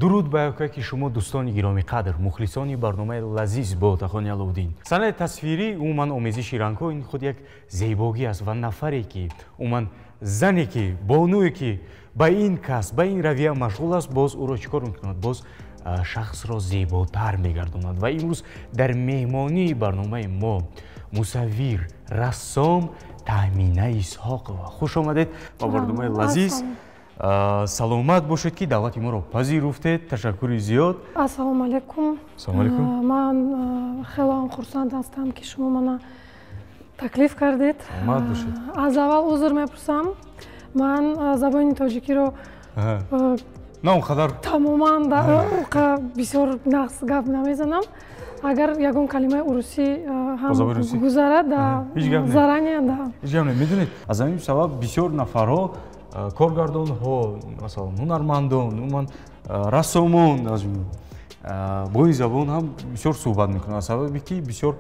Дуруд ба якое шумо, дӯстони гиромӣ қадр, мухлисони барномаи лазиз бо Отахони Аловуддин. Санъати тасвирӣ, умуман омезиши рангҳо, ин худ як зебогӣ аст ва нафаре ки, умуман зане ки, бонуе ки ба ин касб, ба ин равия машғул аст, боз ӯро чӣ кор мекунад? Боз шахсро зеботар мегардонад. Ва имрӯз дар меҳмонии барномаи мо мусаввир, рассом Таҳмина Исҳоқова. Хуш омадед ба барномаи лазиз. Саломат бошед, ки даъвати моро пазируфтед. Ташаккури зиёд. Ассалому алайкум. Ассалому алайкум. Ман хеле ҳам хурсанд ҳастам, ки шумо мана таклиф кардед. Саломат бошед. Аз аввал узр мепурсам, ман забони тоҷикиро на он қадар тамоман бисёр нағз гап намезанам. Агар ягон калимаи урусӣ ҳам гузарад, заранее да. Ҳеҷ гап не. Медонед, аз ҳамин сабаб бисёр нафарҳо, коргардонҳо, масалан, ҳунармандон, умуман рассомон аз бо ин забон ҳам бисёр суҳбат мекунанд, аз сабабе ки бисёр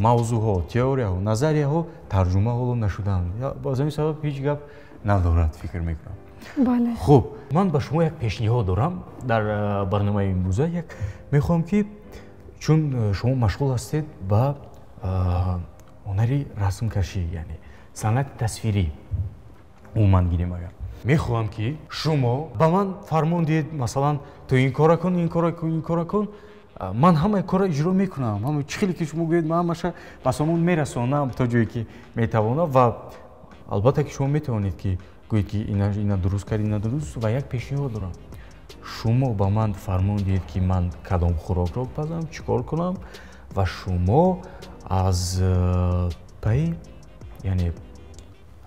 мавзӯъҳо, теорияҳо, назарияҳо тарҷума ҳоло нашуданд. Аз ҳамин сабаб ҳеҷ гап надорад, фикр мекунам. Бале. Хуб, ман ба шумо як пешниҳод дорам дар барномаи имрӯза. Як мехоҳам, ки чун шумо машғул ҳастед ба ҳунари расмкашӣ, яъне санъати тасвирӣ, умуман гирем агар, мехоҳам, ки шумо ба ман фармон диҳед, масалан, ту ин кора кун, ин кора кун, ин кора кун, ман ҳамаи корро иҷро мекунам. Ҳама чӣ хеле ки шумо гӯед, ман ҳамаша ба сомон мерасонам то ҷое ки метавонам. Ва албатта ки шумо метавонед, ки гӯед, ки ина дуруст кард, ина дуруст. Ва як пешниҳод дорам: шумо ба ман фармон диҳед, ки ман кадом хӯрокро пазам, чӣ кор кунам, ва шумо аз пайи, яъне,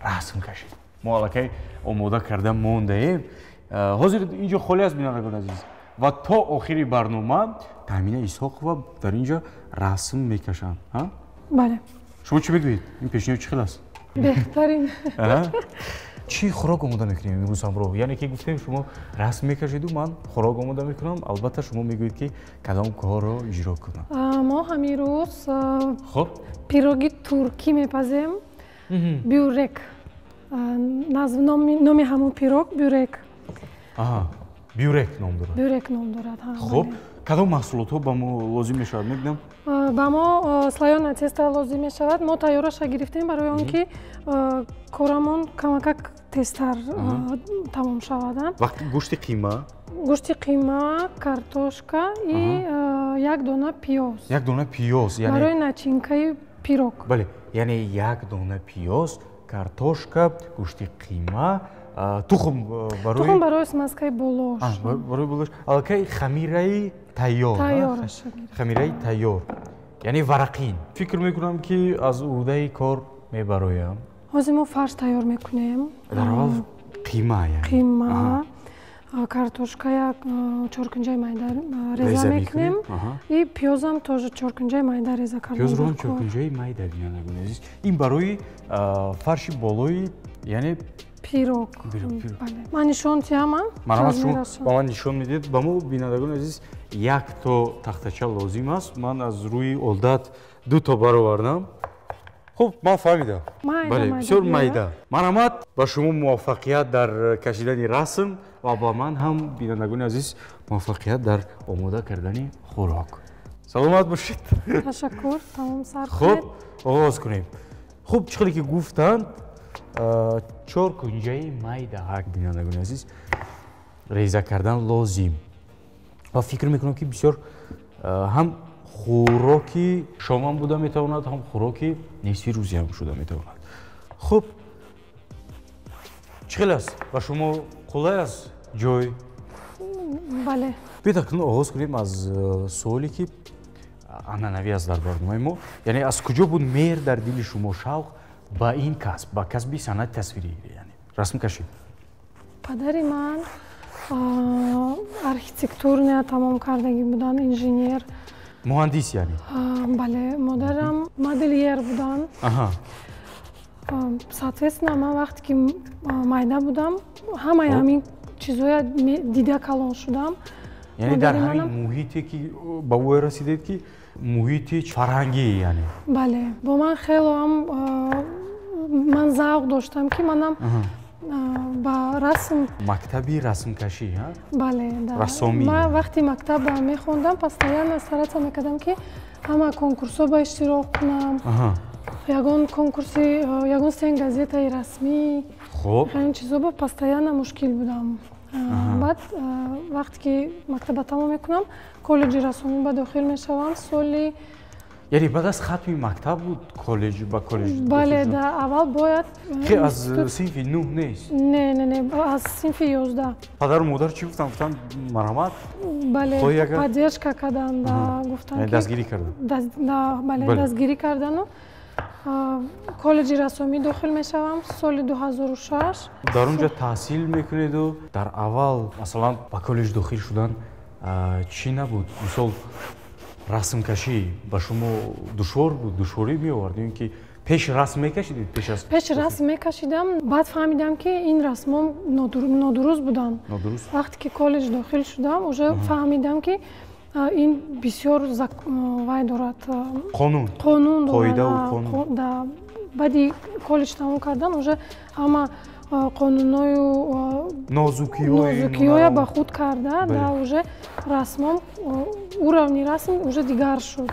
расм кашед. Мо аллакай омода карда мондаем. Ҳозир ин ҷо холӣ аст, бинандагони азиз, ва то охири барнома Таҳмина Исҳоқова дар ин ҷо расм мекашанд. Бале. Шумо чӣ мегӯед? Ин пешниҳод чӣ хел аст? Беҳтарин. Чӣ хӯрок омода мекунем имрӯз ҳамроҳ? Яъне ки гуфтем, шумо расм мекашиду ман хӯрок омода мекунам. Албатта, шумо мегӯед, ки кадом корро иҷро кунам. Мо ҳамин рӯз хуб пироги туркӣ мепазем, бюрек. Номи ҳамон пирог бюрек. Бюрек ном дорад. Бюрек ном дорад. Хуб, кадом маҳсулотҳо ба мо лозим мешавад, мебинам? Ба мо слоёное тесто лозим мешавад. Мо тайёраша гирифтем барои он ки корамон камакак тезтар тамом шавад. Вақти гӯшти қима. Гӯшти қима, картошка и як дона пиёз. Як дона пиёз. Барои начинкаи пирог. Бале, яъне як дона пиёз, картошка, гӯшти қима, тухм барои тухм барои смазкаи болош. Барои болош. Аллакай хамираи тайёр. Хамираи тайёр, яъне варақин. Фикр мекунам, ки аз уҳдаи кор мебароям. Ҳозир мо фарш тайёр мекунем. Дар аввал қима. Қима, картошка як чоркунҷаи майда реза мекунем и пиёзам тоже чоркунҷаи майда реза карда. Пиёзро ҳам чоркунҷаи майда. Бинандагони азиз, ин барои фарши болои, яъне пирог. Ман нишон тиҳам. Марҳамат, шумо ба ман нишон медиҳед. Ба мо, бинандагони азиз, як то тахтача лозим аст. Ман аз рӯи одат ду то баровардам. Хуб, ман фаҳмидам, бале, бисёр майда. Марҳамат, ба шумо муваффақият дар кашидани расм ва ба ман ҳам, бинандагони азиз, муваффақият дар омода кардани хӯрок. Саломат бошед. Ташаккур. Тамом, сар. Хуб, оғоз кунем. Хуб, чӣ хеле ки гуфтанд, чор кунҷаи майдаҳак, бинандагони азиз, реза кардан лозим. Ва фикр мекунам, ки бисёр ҳам хӯроки шомам буда метавонад, ҳам хӯроки нисфи рӯзиам шуда метавонад. Хуб, чӣ хел аст, ба шумо қулай аст ҷой? Бале. Биёед, акнун оғоз кунем аз суоле, ки анъанавӣ аст дар барномаи мо, яъне аз куҷо буд меҳр дар дили шумо, шавқ ба ин касб, ба касби санъати тасвирӣ, яъне расмкашӣ? Падари ман архитектурная тамом кардагӣ буданд, инженер. Муҳандис яъне. Бале. Модарам модельер буданд. Соответственно, ман вақте ки майда будам, ҳамаи ҳамин чизҳоя дида калон шудам. Яъне дар ҳамин муҳите ки ба ӯ расидед, ки муҳити фарҳангӣ яъне. Бале, бо ман хело ҳам ман завқ доштам, ки манам Ба расм. Мактаби расмкашӣ? Бале. Рассомӣ. Ман вақти мактаб мехондам, постоянно стараться мекардам, ки ҳама конкурсҳо ба иштирок кунам, ягон конкурси, ягон стенгазетаи расмӣ. Ин чизо ба постоянно мушкил будам. Баъд вақте ки мактаба тамом мекунам, коллеҷи рассомӣ ба дохил мешавам соли Яъне баъд аз хатми мактаб буд коллеҷ, ба коллеҷ? Бале, да, аввал бояд Ки аз синфи 9 нест? Не, не, не, аз синфи 11. Падару модар чӣ гуфтанд? Гуфтанд, марҳамат? Бале, поддержка карданд, гуфтанд. Дастгирӣ карданд? Бале, дастгирӣ кардану коллеҷи рассомӣ дохил мешавам соли 2006. Дар он ҷо таҳсил мекунеду дар аввал, масалан, ба коллеҷ дохил шудан чӣ набуд? Мисол, расмкашӣ ба шумо душвор буд, душворӣ меовард ё ин ки пеш расм мекашидед? Пеш аз Пеш расм мекашидам. Баъд фаҳмидам, ки ин расмҳо нодуруст буданд. Вақте ки коллеҷ дохил шудам, уже фаҳмидам, ки ин бисёр вай дорад. Қонун. Қонун. Қоидаву қонун. Баъди коллеҷ тамом кардан уже ҳама қонуною нозукиҳоя ба худ карда, да, уже расмом, уровни расм уже дигар шуд.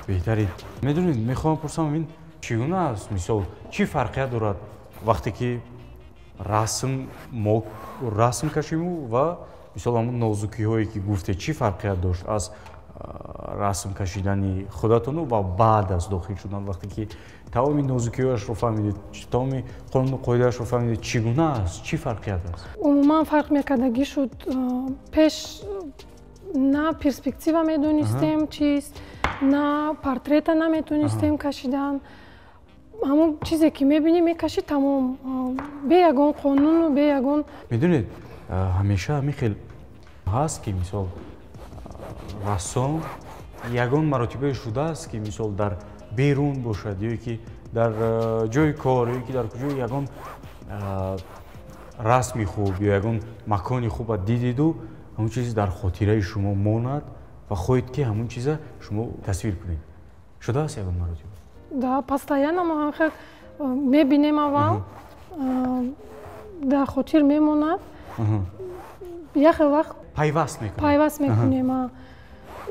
Беҳтарин. Медонед, мехоҳам пурсам, ин чӣ гуна аст? Мисол, чӣ фарқият дорад, вақте ки расм мо расм кашиму ва мисол ҳамун нозукиҳое, ки гуфте, чӣ фарқият дошт аз расм кашидани худатону ва баъд аз дохил шудан, вақте ки тамоми нозукиҳояшро фаҳмидед, тамоми қонуну қоидаашро фаҳмидед, чӣ гуна аст, чӣ фарқият аст? Умуман фарқ мекардагӣ шуд. Пеш на перспектива медонистем чист, на портрета наметонистем кашидан. Ҳамон чизе, ки мебинӣ, мекашӣ, тамом, бе ягон қонуну бе ягон Медонед, ҳамеша ҳамин хел ҳаст, ки мисол рассом ягон маротибае шудааст, ки мисол дар берун бошад ё ки дар ҷои кор ё ки дар куҷо ягон расми хуб ё ягон макони хуба дидиду ҳамон чиз дар хотираи шумо монад ва хоҳед, ки ҳамон чиза шумо тасвир кунед. Шудааст ягон маротиба? Да, постоянно мо ҳамхел мебинем, аввал дар хотир мемонад, яхел вақт Пайваст мекунем. Пайваст мекунем.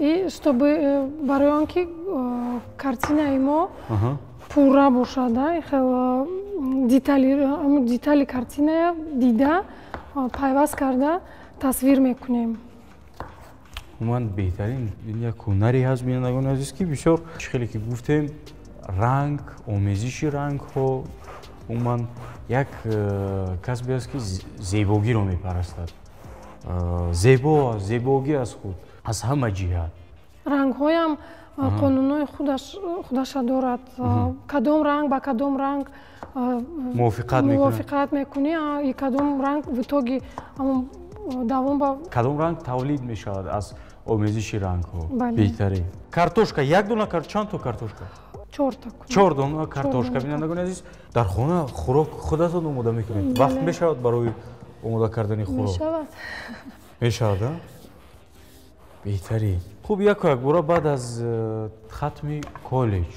И чтобы барои он ки картинаи мо пурра бошад, хел детали картиная дида, пайваст карда тасвир мекунем. Умуман беҳтарин. Ин як ҳунаре ҳаст, бинандагони азиз, ки бисёр, чӣ хеле ки гуфтем, ранг, омезиши рангҳо, умуман як касбе аст, ки зебогиро мепарастад. Зебо аст, зебогӣ аз худ, аз ҳама ҷиҳат. Рангҳоям қонунҳои худаша дорад: кадом ранг ба кадом ранг мувофиқат мекунӣ и кадом ранг в итоге давом ба Кадом ранг тавлид мешавад аз омезиши рангҳо. Беҳтарин. Картошка як дона, чанд то картошка? Чорта. Чор дона картошка. Бинандагони азиз, дар хона хӯрок худатон омода мекунед? Вақт мешавад барои омода кардани хӯрок? Мешавад. Мешавад, а, беҳтарин. Хуб, яку якбора баъд аз хатми коллеҷ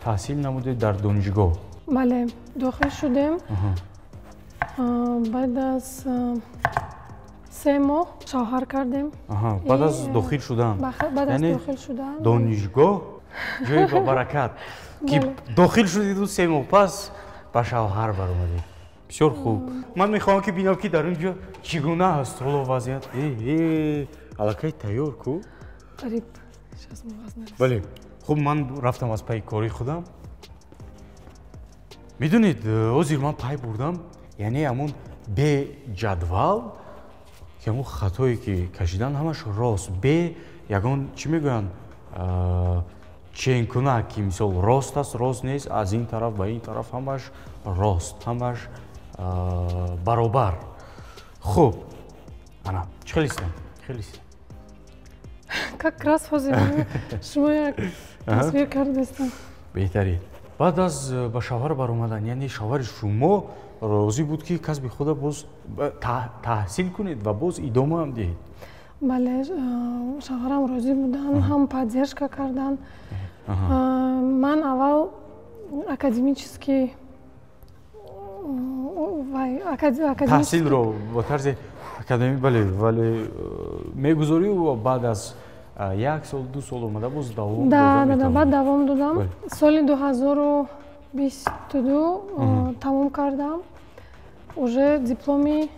таҳсил намудед дар донишгоҳ? Бале, дохил шудем. Баъд аз 3 моҳ шавҳар кардем. Баъд аз дохил шудан? Баъд аз дохил шудан. Донишгоҳ ҷои бабаракат, ки дохил шудиду 3 моҳ пас ба шавҳар баромадед. Бисёр хуб. Ман мехоҳам, ки бинам, ки дар он ҷо чӣ гуна аст ҳоло вазъият. Аллакай тайёр ку. Бале, хуб, ман рафтам аз пайи кори худам. Медонед, ҳозир ман пай бурдам, яъне ҳамун бе ҷадвал, ки ҳамун хатое, ки кашидан, ҳамаш рост, бе ягон, чӣ мегӯянд, ченкунак, ки мисол рост аст, рост нест, аз ин тараф ба ин тараф ҳамаш рост, ҳамаш баробар. Хуб, ана чӣ хел истам, хел истам. Как раз ҳозир шумо як тасвир кардастам. Беҳтарин. Баъд аз ба шавҳар баромадан, яъне шавҳари шумо розӣ буд, ки касби худа боз таҳсил кунед ва боз идомаам диҳед? Бале, шавҳарам розӣ буданд, ҳам поддержка карданд. Ман аввал академический Таҳсилро бо тарзи академӣ, бале, вале мегузорӣ ва баъд аз як сол, 2 сол омада боз давом дода? Баъд давом додам. Соли 2022 тамом кардам, уже дипломи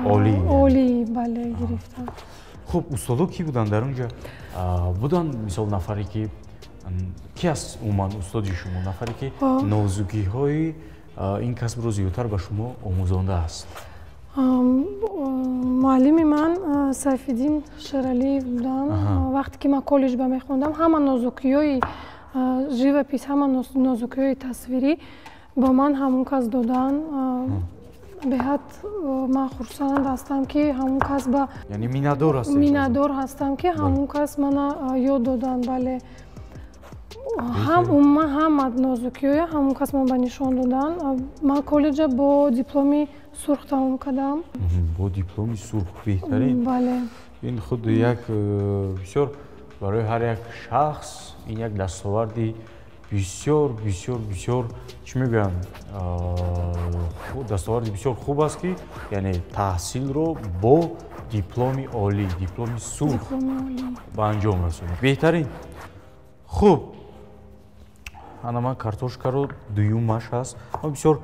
олӣ, бале, гирифтам. Хуб, устодо кӣ буданд дар он ҷо? Буданд, мисол, нафаре ки ки аст умуман устоди шумо, нафаре ки нозукиҳои ин касбро зиёдтар ба шумо омӯзондааст? Муаллими ман Сайфиддин Шералиев буданд. Вақте ки ман коллеҷ ба мехондам, ҳама нозукиҳои живопись, ҳама нозукиҳои тасвирӣ ба ман ҳамон кас доданд. Беҳад ман хурсанд ҳастам, ки ҳамон кас ба Яъне миннатдор ҳастед? Миннатдор ҳастам, ки ҳамон кас мана ёд доданд, бале. Ҳам умуман ҳама нозукиҳоя ҳамон кас ман ба нишон доданд. Ман коллеҷа бо дипломи сурх тамом кардам. Бо дипломи сурх, беҳтарин. Бале. Ин худ як бисёр барои ҳар як шахс ин як дастоварди бисёр, бисёр, бисёр, чӣ мегӯянд, дастоварди бисёр хуб аст, ки яъне таҳсилро бо дипломи олӣ, дипломи сурх ба анҷом расонад. Беҳтарин. Хуб, ана ман картошкаро дуюмаш аст. Ман бисёр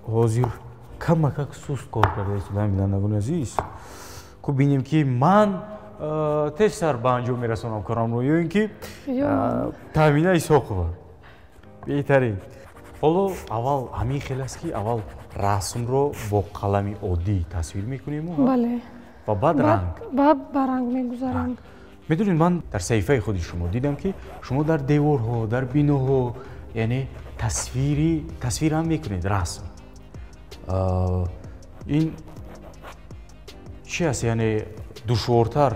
ҳозир камакак суст кор карда истодам, бинандагони азиз. Хуб, бинем, ки ман тезтар ба анҷом мерасонам корамро ё ин ки Таъмина Исоқова. Беҳтарин. Ҳоло аввал ҳамин хел аст, ки аввал расмро бо қалами оддӣ тасвир мекунему ва баъд ранг. Баъд ба ранг мегузарам. Медонед, ман дар саҳифаи худи шумо дидам, ки шумо дар деворҳо, дар биноҳо, яъне тасвирам мекунед, расм. Ин чи аст? Яъне душвортар,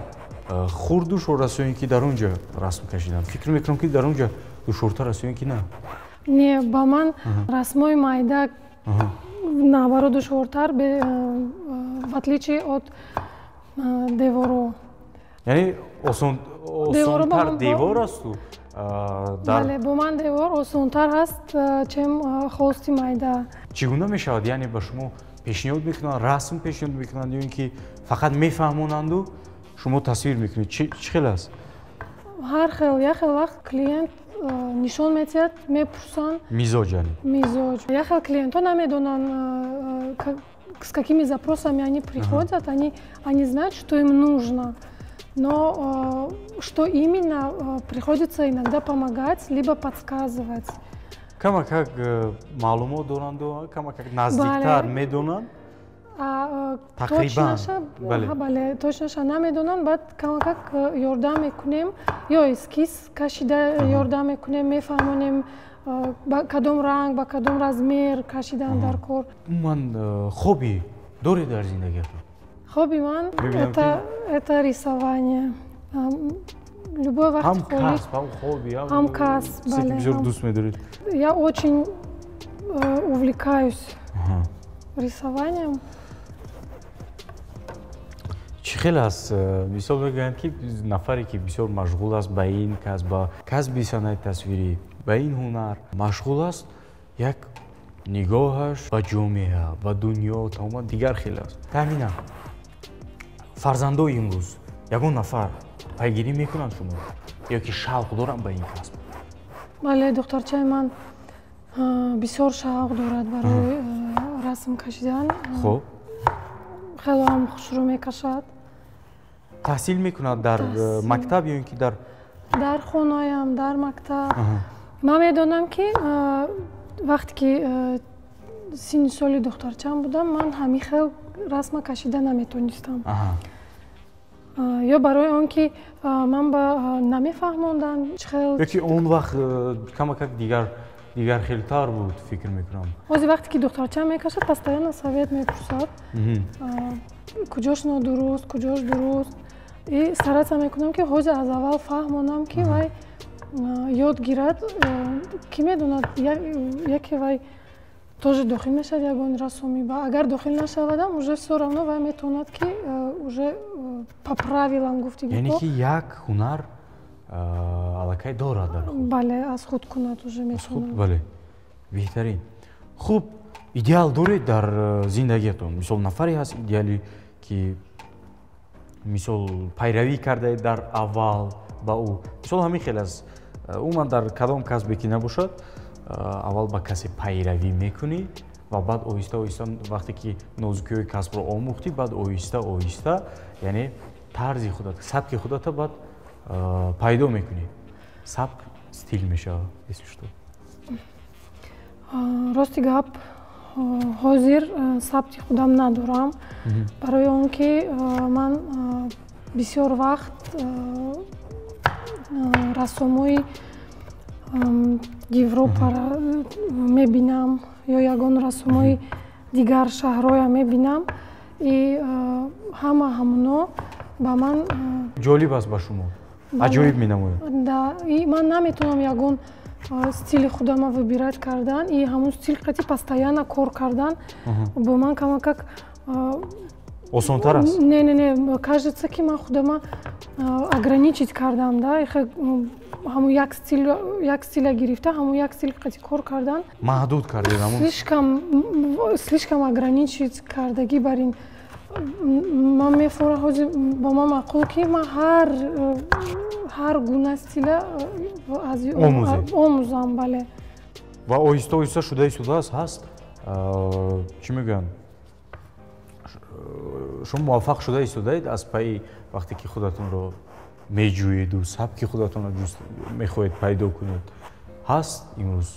хурд душвор аст ё ин ки дар он ҷо расм кашидан? Фикр мекунам, ки дар он ҷо душвортар аст ё ин ки на? Не, ба ман расмҳои майда наоборот душвортар, в отличие от деворо. Яъне осонтар девор асту? Бале, бо ман девор осонтар ҳаст, чем холсти майда. Чӣ гуна мешавад? Яъне ба шумо пешниҳод мекунанд, расм пешниҳод мекунанд ё ин ки фақат мефаҳмонанду шумо тасвир мекунед? Чӣ хел аст? Ҳар хел. Як хел вақт клиент нишон метиҳад, мепурсанд. Мизоҷ яъне? Мизоҷ. Як хел клиентҳо намедонанд, с какими запросами они приходят, они знают, что им нужно, но что именно, приходится иногда помогать либо подсказывать. Камакак маълумот доранду, камакак наздиктар медонанд. Тақрибан, бале, точноша намедонанд, баъд камакак ёрдам мекунем, ё эскиз кашида ёрдам мекунем, мефаҳмонем, ба кадом ранг, ба кадом размер кашидан дар кор. Умуман, хобби доред дар зиндагиатон? Хобби ман это рисование. Любой вақт. Ҳам касб, ҳам хобби? Ҳам касб, бале. Бисёр дӯст медоред. Я очень увлекаюсь рисованием. Чӣ хел аст? Мисол, мегӯянд, ки нафаре ки бисёр машғул аст ба ин касб, ба касби санъати тасвирӣ, ба ин ҳунар машғул аст, як нигоҳаш ба ҷомеа, ба дунё тамоман дигар хел аст. Таъмина, фарзандои имрӯз ягон нафар пайгирӣ мекунанд шумо ё ки шавқ доранд ба ин касб? Бале, духтарчаи ман бисёр шавқ дорад барои расм кашидан. Хело ҳам хушрӯ мекашад. Таҳсил мекунад дар мактаб ё ин ки дар Дар хонаям, дар мактаб. Ман медонам, ки вақте ки синни соли духтарчаам будам, ман ҳамин хел расма кашида наметонистам, ё барои он ки ман ба намефаҳмондам чӣ хел. Ё ки он вақт камакак дигархелтар буд, фикр мекунам. Ҳозир, вақте ки духтарчаам мекашад, постоянно совет мепурсад, куҷош нодуруст, куҷош дуруст, и стараться мекунам, ки ҳозир аз аввал фаҳмонам, ки вай ёд гирад. Кӣ медонад, яке вай тоже дохил мешавад ягон рассомӣ ба. Агар дохил нашавадам, уже всё равно вай метавонад, ки уже по правилам гуфти. Яъне ки як ҳунар аллакай дорад дар худ. Бале, аз худ кунад уже метавонад. Бале, беҳтарин. Хуб, идеал доред дар зиндагиятон? Мисол, нафаре ҳаст идеалӣ, ки мисол пайравӣ кардаед дар аввал ба ӯ? Мисол, ҳамин хел аст, умуман дар кадом касбе ки набошад, аввал ба касе пайравӣ мекунӣ ва баъд оҳиста оҳиста, вақте ки нозукиҳои касбро омӯхтӣ, баъд оҳиста оҳиста, яъне тарзи худат, сабки худата баъд пайдо мекунӣ. Сабк стиль мешавад, если что. Рости гап, ҳозир сабти худам надорам, барои он ки ман бисёр вақт рассомои Европара мебинам ё ягон рассомои дигар шаҳрҳоя мебинам, и ҳама ҳамуно ба ман ҷолиб аст, ба шумо аҷоиб менамояд. Да, и ман наметавонам ягон стили худама выбирать кардан, и ҳамун стил қати постоянно кор кардан бо ман камакак осонтар аст. Не, не, не, кажется, ки ман худама ограничить кардам да. Ҳамун як стил, як стила гирифта, ҳамун як стил қати кор кардан. Маҳдуд кардед ҳамун. Слишком, слишком ограничить кардагӣ. Бар ин ман мефора, ҳозир ба ман маъқул, ки ман ҳар гуна стила аз омӯзам, бале. Ва оҳиста оҳиста шуда истодааст, ҳаст, чӣ мегӯянд, шумо муваффақ шуда истодаед аз пайи вақте ки худатонро меҷӯеду сабки худатонро мехоҳед пайдо кунед. Ҳаст, имрӯз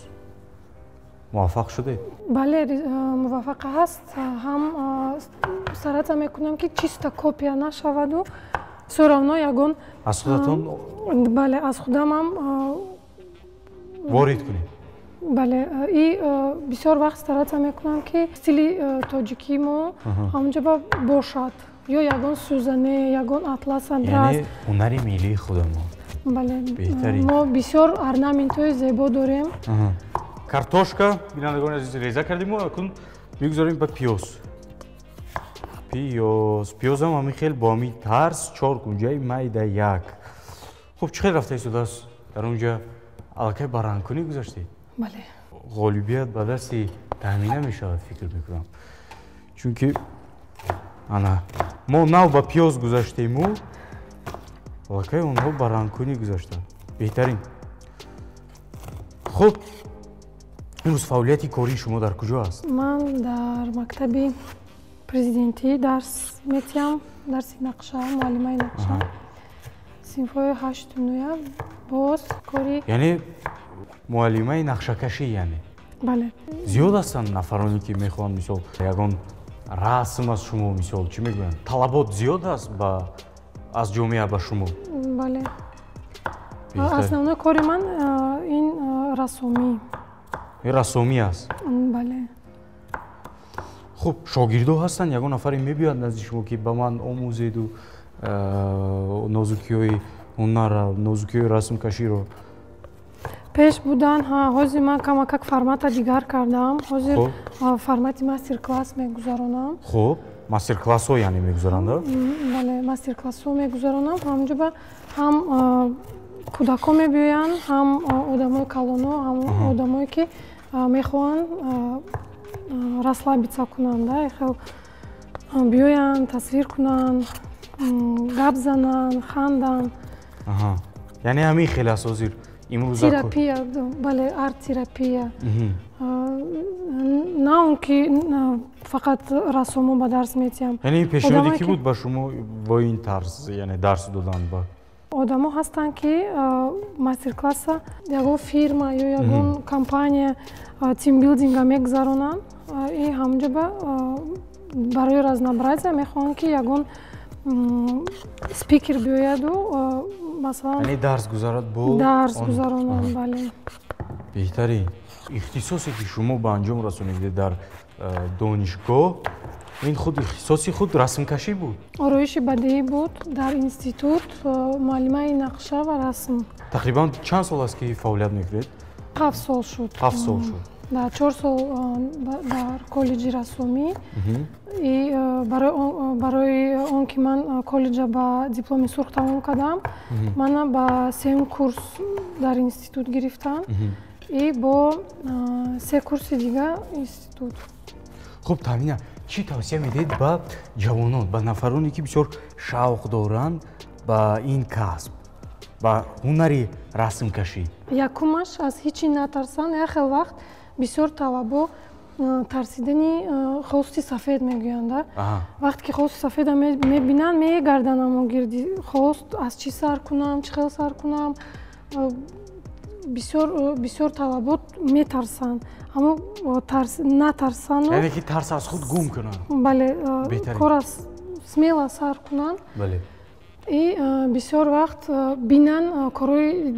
муваффақ шудед? Бале, муваффақа ҳаст. Ҳам стараться мекунам, ки чисто копия нашаваду всё равно ягон аз худатон. Бале, аз худамам ворид кунед. Бале, и бисёр вақт стараться мекунам, ки стили тоҷикии мо ҳамонҷо бошад, ё ягон сӯзане, ягон атлас андрас. Яъне ҳунари миллии худамон. Бале, мо бисёр орнаментҳои зебо дорем. Картошка, бинандагони азиз, реза кардем, мо акнун мегузорем ба пиёз. Пиёз, пиёзам ҳамин хел, бо ҳамин тарз, чор кунҷаи майда як. Хуб, чӣ хел рафта истодааст дар онҷа? Аллакай ба рангкунӣ гузаштед? Бале. Ғолибият ба дасти Таҳмина мешавад, фикр мекунам, чунки ана мо нав ба пиёз гузаштему аллакай онҳо ба рангкунӣ гузаштанд. Беҳтарин. Хуб, имрӯз фаъолияти кории шумо дар куҷо аст? Ман дар мактаби президентӣ дарс метиҳам, дарси нақша, муаллимаи нақша, синфҳои ҳашту нӯя. Боз кори Яъне муаллимаи нақшакашӣ, яъне? Бале. Зиёд ҳастанд нафароне, ки мехоҳанд, мисол, ягон расм аз шумо, мисол, чӣ мегӯянд, талабот зиёд аст ба аз ҷомеа ба шумо? Бале, основной кори ман ин рассомӣ. Ин рассомӣ аст? Бале. Хуб, шогирдо ҳастанд? Ягон нафаре мебиёяд назди шумо, ки ба ман омӯзеду нозукиҳои ҳунарра, нозукиҳои расмкаширо? Пеш будан. Ҳозир ман камакак формата дигар кардам. Ҳозир формати мастер класс мегузаронам. Хуб, мастер классҳо яъне мегузаронда? Бале, мастер классҳо мегузаронам. Ҳамҷоба ҳам кӯдакҳо мебиёянд, ҳам одамои калоно, ҳам одамое, ки мехоҳанд расслабиться кунанд, хел биёянд, тасвир кунанд, гап зананд, ханданд. Яъне ҳамин хел аст ҳозир имрӯз? Терапия, бале, арт терапия. На он ки фақат рассомо ба дарс метиҳам. Яъне ин пешниҳоди кӣ буд ба шумо, бо ин тарз, яъне дарс додан ба Одамо ҳастанд, ки мастер-класса ягон фирма ё ягон компания тимбилдинга мегузаронанд, и ҳамонҷо барои разнообразие мехоҳанд, ки ягон спикер биёяду, масалан, Яъне дарс гузарад бо дарс гузаронанд, бале. Беҳтарин. Ихтисосе, ки шумо ба анҷом расонидед дар донишгоҳ, ин худ ихтисоси худ расмкашӣ буд? Ороиши бадеӣ буд дар институт, муаллимаи нақша ва расм. Тақрибан чанд сол аст, ки фаъолият мекунед? 7 сол шуд. 7 сол шуд. Да, 4 сол дар коллеҷи рассомӣ. И барои он ки ман коллеҷа ба дипломи сурх тамом кардам, мана ба сеюм курс дар институт гирифтам. И бо се курси дига институт. Хуб, Таҳмина, чӣ тавсия медиҳед ба ҷавонон, ба нафароне, ки бисёр шавқ доранд ба ин касб, ба ҳунари расмкашӣ? Якумаш, аз ҳичи натарсанд. Як хел вақт бисёр талабо тарсидани холсти сафед мегӯянд. Вақте ки холсти сафеда мебинанд, мегарданд амо гирди холст, аз чӣ сар кунам, чӣ хел сар кунам. Бисёр талабот метарсанд, аммо натарсану, яъне ки тарс аз худ гум кунанд. Бале, кора смело сар кунанд. И бисёр вақт бинанд корҳои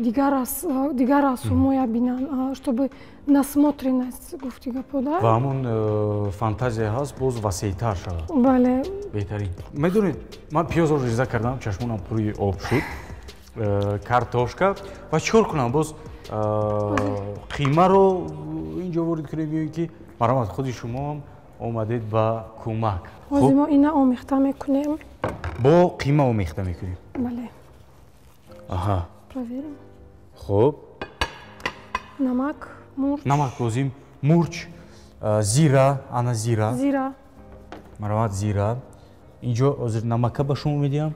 дигар расомоя бинанд, чтобы насмотренность, гуфти гапо да. Ва ҳамон фантазия ҳаст, боз васеътар шавад. Бале. Беҳтарин. Медонед, ман пиёзро реза кардам, чашмонам пури об шуд. Картошка ва чӣ кор кунам? Боз қимаро инҷо ворид кунем ё ин ки марҳамат, худи шумоам омадед ба кӯмак. Ҳозир мо ина омехта мекунем. Бо қима омехта мекунем? Бале. Аҳа. Проверим. Хуб. Намак, мурч. Намак лозим, мурч, зира, ана зира. Зира. Марҳамат, зира. Инҷо ҳозир намака ба шумо медиҳам.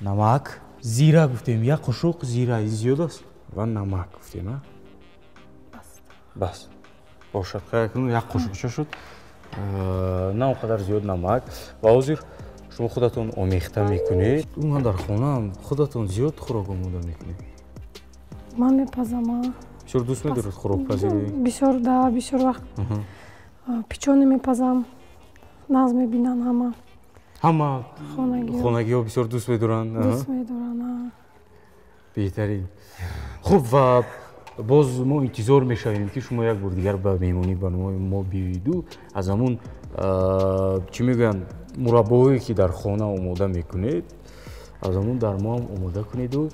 Намак, зира гуфтем, як қошуқ зира, зиёд аст, ва намак гуфтем, а? Бас. Бошад, як қошуқча шуд. На он қадар зиёд намак. Ва ҳозир шумо худатон омехта мекунед. Ман дар хонаам худатон зиёд хӯрок омода мекунед? Ман мепазам. Бисёр дӯст медоред хӯрокпазӣ? Бисёр, да, бисёр вақт печёне мепазам, нағз мебинанд ҳама. Ҳама хонагиҳо бисёр дӯст медоранд? Дӯст медоранд. Беҳтарин. Хуб, ва боз мо интизор мешавем, ки шумо як бор дигар ба меҳмонии барномаи мо биёиду аз ҳамун, чӣ мегӯянд, мураббоҳое, ки дар хона омода мекунед, аз ҳамун дар мо ҳам омода кунеду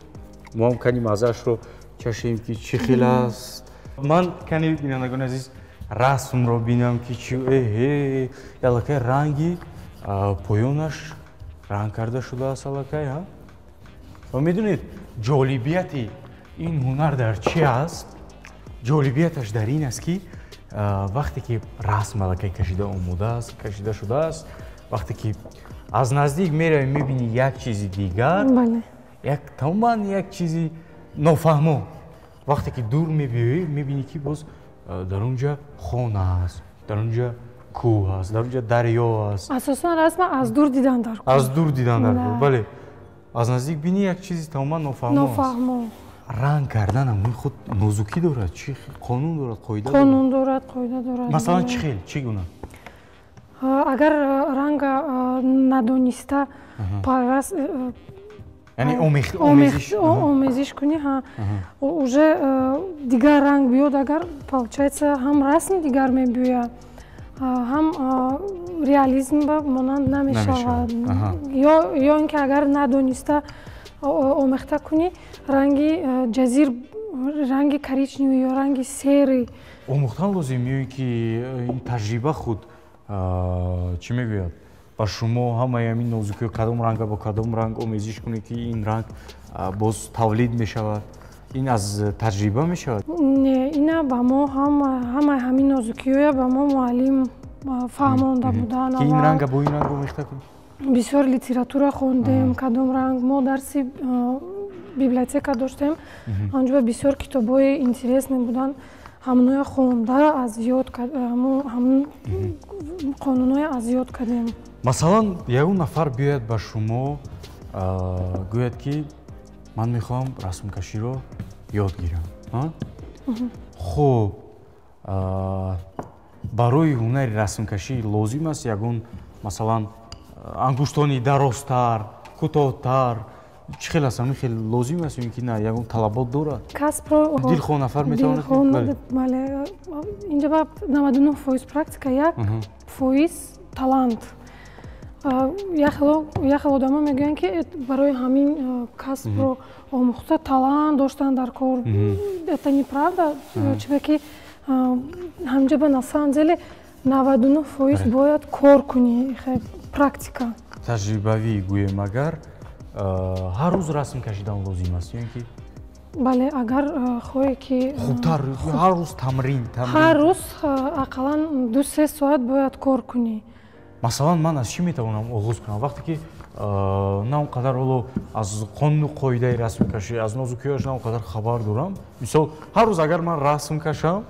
мо ҳам кани маззаашро чашем, ки чӣ хел аст. Ман кани, бинандагони азиз, расмро бинам, ки чи эҳе, аллакай ранги поёнаш ранг карда шудааст аллакай. Ва медонед, ҷолибияти ин ҳунар дар чи аст? Ҷолибияташ дар ин аст, ки вақте ки расм аллакай кашида омода аст, кашида шудааст, вақте ки аз наздик меравӣ, мебинӣ як чизи дигар, як тамоман як чизи нофаҳмо. Вақте ки дур мебиёӣ, мебинӣ, ки боз дар он ҷа хона аст, дар он ҷа кӯҳ аст, дар он ҷа дарё аст. Асосан расма аз дур дидан дар кор. Аз дур дидан дар кор, бале. Аз наздик бинӣ, як чизи тамоман нофаҳмо. Нофаҳмо. Ранг кардан ҳамин худ нозукӣ дорад, чӣ қонун дорад, қоида? Қонун дорад, қоида дорад. Масалан, чӣ хел, чӣ гуна? Агар ранга надониста пайваст, яъне омезиш кунӣ, уже дигар ранг биёд, агар, получается, ҳам расм дигар мебиёяд, ҳам реализм ба монанд намешавад. Ё ин ки агар надониста омехта кунӣ, ранги ҷазир, ранги коричневый ё ранги серый. Омӯхтан лозим ё ин ки ин таҷриба худ, чӣ мегӯяд, ба шумо ҳамаи ҳамин нозукиҳо, кадом ранга бо кадом ранг омезиш кунед, ки ин ранг боз тавлид мешавад, ин аз таҷриба мешавад? Не, ина ба мо ҳамаи ҳамин нозукиҳоя ба мо муаллим фаҳмонда буданд. Ки ин ранга бо ин ранг омехта кунед? Бисёр литература хондем, кадом ранг. Мо дарси библиотека доштем, анҷо бисёр китобҳои интересный буданд, ҳамоноя хонда аз ёд, ҳамун қонунҳоя аз ёд кардем. Масалан, ягон нафар биёяд ба шумо, гӯяд, ки ман мехоҳам расмкаширо ёд гирам. Хуб, барои ҳунари расмкашӣ лозим аст ягон, масалан, ангуштони дарозтар, кӯтоҳтар, чӣ хел аст? Ҳамин хел лозим аст ё ин ки на, ягон талабот дорад? Касбро дилхоҳ нафар метавонад? Бале, инҷа ба 99% практика, 1% талант. Як хел одамо мегӯянд, ки барои ҳамин касбро омӯхта талант доштан дар кор. Это неправда, чунки ҳамҷа ба на самом деле 99% бояд кор кунӣ, практика. Таҷрибавӣ гӯем, агар ҳар рӯз расм кашидан лозим аст ё ин ки Бале, агар хоҳе ки хубтар ҳар рӯз тамрин, ҳар рӯз ақаллан 2-3 соат бояд кор кунӣ. Масалан, ман аз чӣ метавонам оғоз кунам? Вақте ки на он қадар ҳоло аз қонуну қоидаи расмкашӣ, аз нозукиҳояш на он қадар хабар дорам. Мисол, ҳар рӯз агар ман расм кашам,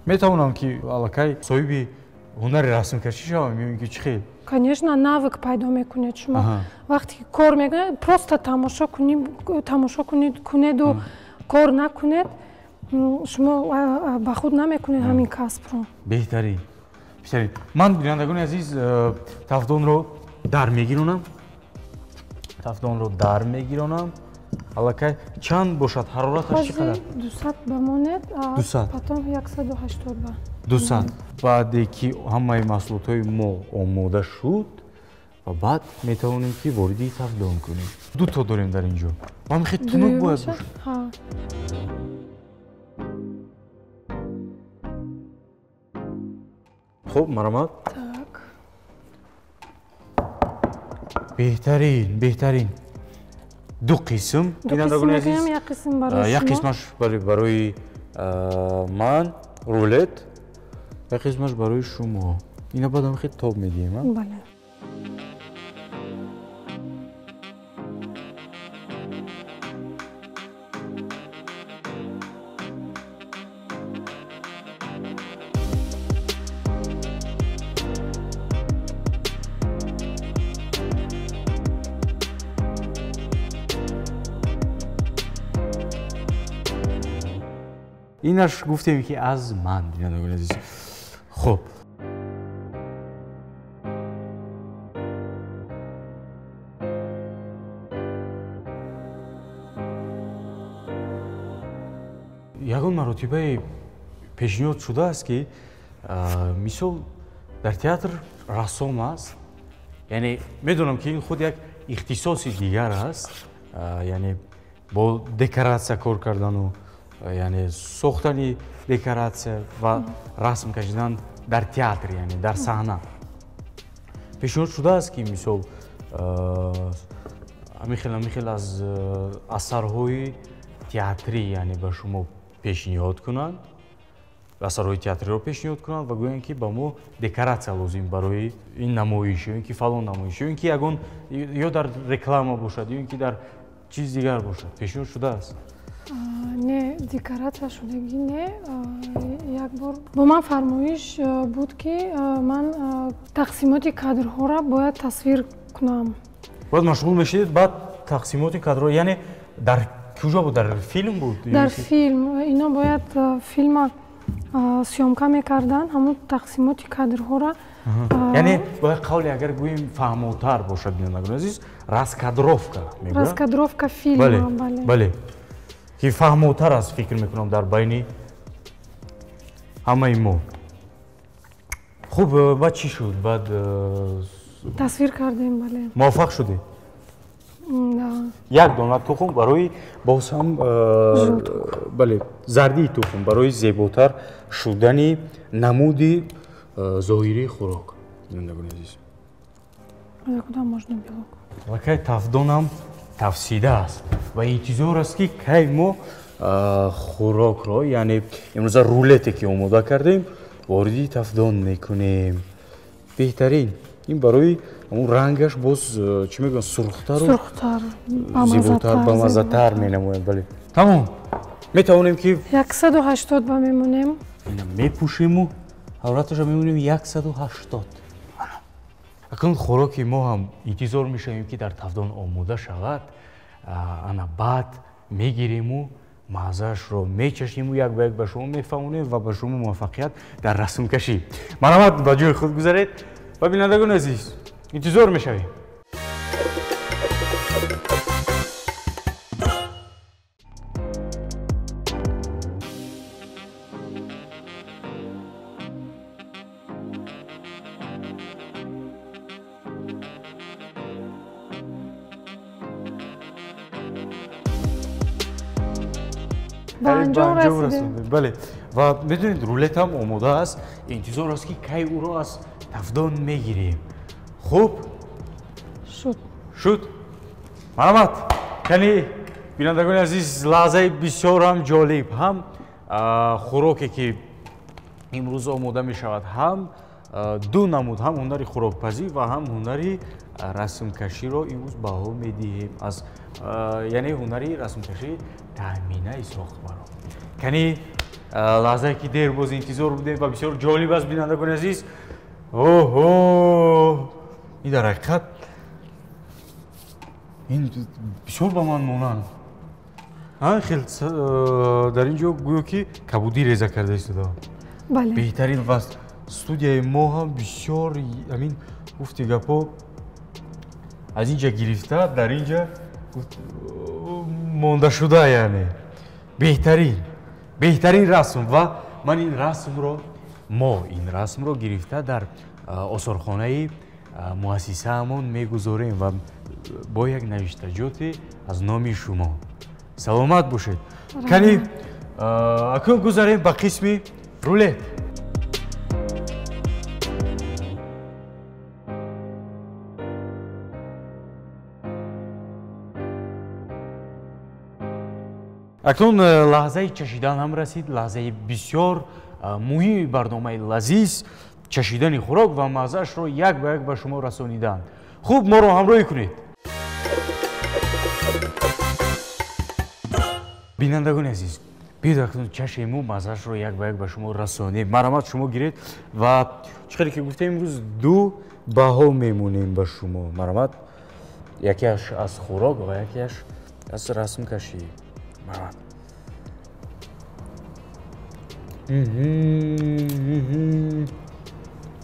метавонам ки аллакай соҳиби ҳунари расмкашӣ шавам ё ин ки чӣ хел? Конечно, навык пайдо мекунед шумо. Вақте ки кор мекунед, просто тамошо кунеду кор накунед, шумо ба худ намекунед ҳамин касбро. Беҳтарин. Беҳтарин. Ман, бинандагони азиз, тафдонро дар мегиронам. Тафдонро дар мегиронам. Аллакай чанд бошад? Ҳарораташ чӣ қадар? 200 бамонед, потом 180 ба. 200. Баъде ки ҳамаи маҳсулотҳои мо омода шуд, ва баъд метавонем ки вориди тафдон кунем. Дуто дорем дар ин ҷо. Ва мехоҳед тунук бояд бошад. Хуб, марамат. Так. Беҳтарин, беҳтарин. Ду қисм. Бинандагони азиз, як қисм барои шумо. Як қисмаш барои ман рулет, як қисмаш барои шумо. Ина баъдам хеле тоб медиҳем, а? Бале. Инаш гуфтем ки аз ман, бинандагони азиз. Хуб. Ягон маротибаи пешниҳод шудааст ки мисол дар театр рассом аст, яъне медонам ки ин худ як ихтисоси дигар аст, яъне бо декоратсия кор кардану яъне сохтани декоратсия ва расм кашидан дар театр, яъне дар саҳна. Пешниҳод шудааст ки мисол ҳамин хел аз асарҳои театрӣ, яъне ба шумо пешниҳод кунанд, асарҳои театриро пешниҳод кунанд ва гӯянд ки ба мо декоратсия лозим барои ин намоиш ё ин ки фалон намоиш, ё ин ки ягон ё дар реклама бошад, ё ин ки дар чиз дигар бошад. Пешниҳод шудааст? Не, декоратсия шудагӣ не. Як бор бо ман фармоиш буд ки ман тақсимоти кадрҳоро бояд тасвир кунам. Бояд машғул мешидед баъд тақсимоти кадрҳо, яъне дар куҷо буд? Дар филм буд? Дар филм. Ино бояд филма съёмка мекарданд, ҳамон тақсимоти кадрҳоро. Яъне бояд қавле агар гӯем фаҳмотар бошад, бинандагони азиз, раскадровка мегӯянд. Раскадровка филма, бале. Бале. Ки фаҳмотар аст, фикр мекунам, дар байни ҳамаи мо. Хуб, баъд чӣ шуд? Баъд тасвир кардем, бале. Муваффақ шудед? Як дона тухм барои боз ҳам, бале, зардии тухм барои зеботар шудани намуди зоҳирии хӯрок. Бинандагони азиз. Куда можно белок? Аллакай тафдонам тафсида аст ва интизор аст ки кай мо хӯрокро, яъне имрӯза рулете ки омода кардем, вориди тафдон мекунем. Беҳтарин. Ин барои ҳамун рангаш боз чӣ мегӯянд, сурхтару сурхтар, зеботар, бамаззатар менамояд. Бале, тамом. Метавонем ки 180 ба мемонем. Ина мепӯшему ҳарораташро мемонем 180. Акнун хӯроки мо ҳам интизор мешавем ки дар тафдон омода шавад. Ана баъд мегириму маззаашро мечашиму як ба як ба шумо мефаҳмонем ва ба шумо муваффақият дар расмкашӣ. Марҳамат, ба ҷои худ гузаред ва бинандагони азиз, интизор мешавем. Ба анҷом расидем. Бале, ва медонед, рулет ҳам омода аст. Интизор аст ки кай ӯро аз тафдон мегирем. Хуб, шуд. Шуд. Марҳамат, кани Бинандагони азиз, лаҳзаи бисёр ҳам ҷолиб, ҳам хӯроке ки имрӯз омода мешавад, ҳам ду намуд, ҳам ҳунари хӯрокпазӣ ва ҳам ҳунари расмкаширо имрӯз баҳо медиҳем, аз яъне ҳунари расмкашӣ Таҳмина Исҳоқоваро. Кани лаҳзае ки дер боз интизор будем ва бисёр ҷолиб аст, бинандагони азиз. Оҳо, ин дар ҳақиқат ин бисёр ба ман монанд. Хел дар ин ҷо гӯё ки кабудӣ реза карда истода. Бале. Беҳтарин ва студияи мо ҳам бисёр ҳамин гуфти гапҳо аз ин ҷа гирифта дар ин ҷа монда шуда, яъне беҳтарин, беҳтарин расм. Ва ман ин расмро, мо ин расмро гирифта дар осорхонаи муассисаамон мегузорем ва бо як навиштаҷоте аз номи шумо. Саломат бошед. Кани акнун гузарем ба қисми рулет. Акнун лаҳзаи чашидан ҳам расид, лаҳзаи бисёр муҳими барномаи лазиз, чашидани хӯрок ва маззаашро як ба як ба шумо расонидан. Хуб, моро ҳамроҳӣ кунед. Бинандагони азиз, биёед акнун чашему маззаашро як ба як ба шумо расонем. Марҳамат, шумо гиред ва чӣ хеле ки гуфтем, имрӯз ду баҳо мемонем ба шумо. Марҳамат, якеаш аз хӯрок ва якеаш аз расмкашӣ. Марҳамат.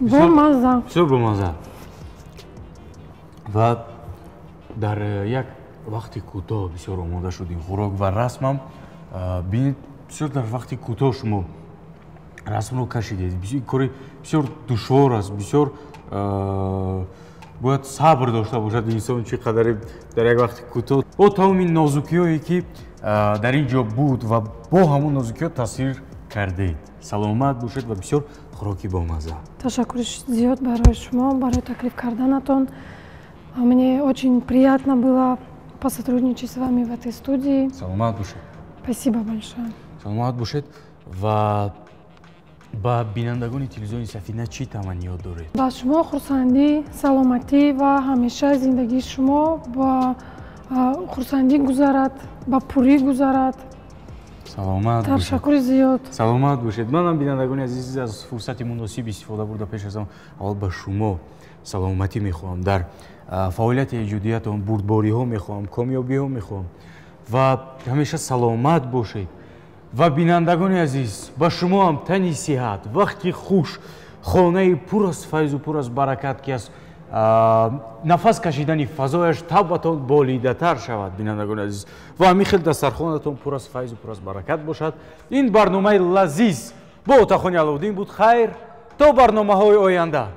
Бомазза. Бисёр бомазза. Ва дар як вақти кӯтоҳ бисёр омода шуд ин хӯрок ва расмам. Бинед, бисёр дар вақти кӯтоҳ шумо расмро кашидед. Кори бисёр душвор аст, бисёр бояд сабр дошта бошад инсон, чӣ қадаре дар як вақти кӯтоҳ бо тамоми нозукиҳое ки дар ин ҷо буд ва бо ҳамон нозукиҳо тасвир кардед. Саломат бошед ва бисёр хӯроки бомазза. Ташаккури зиёд барои шумо, барои таклиф карданатон. Мне очень приятно было посотрудничать с вами в этой студии. Саломат бошед. Спасибо большое. Саломат бошед. Ва ба бинандагони телевизиони Сафина чӣ таманниёт доред? Ба шумо хурсандӣ, саломатӣ ва ҳамеша зиндагии шумо ба хурсандӣ гузарад, ба пурӣ гузарад. Саломат бошед. Ташаккури зиёд. Саломат бошед. Манам бинандагони азиз аз фурсати муносиб истифода бурда пеш аз аввал ба шумо саломатӣ мехоҳам, дар фаъолияти эҷодиятон бурдбориҳо мехоҳам, комёбиҳо мехоҳам ва ҳамеша саломат бошед. Ва бинандагони азиз, ба шумо ҳам тани сиҳат, вақти хуш, хонаи пур аз файзу пур аз баракат, ки аз нафас кашидани фазояш табъатон болидатар шавад, бинандагони азиз, ва ҳамин хел дастархонатон пур аз файзу пур аз баракат бошад. Ин барномаи лазиз бо Отахони Аловуддин буд. Хайр, то барномаҳои оянда.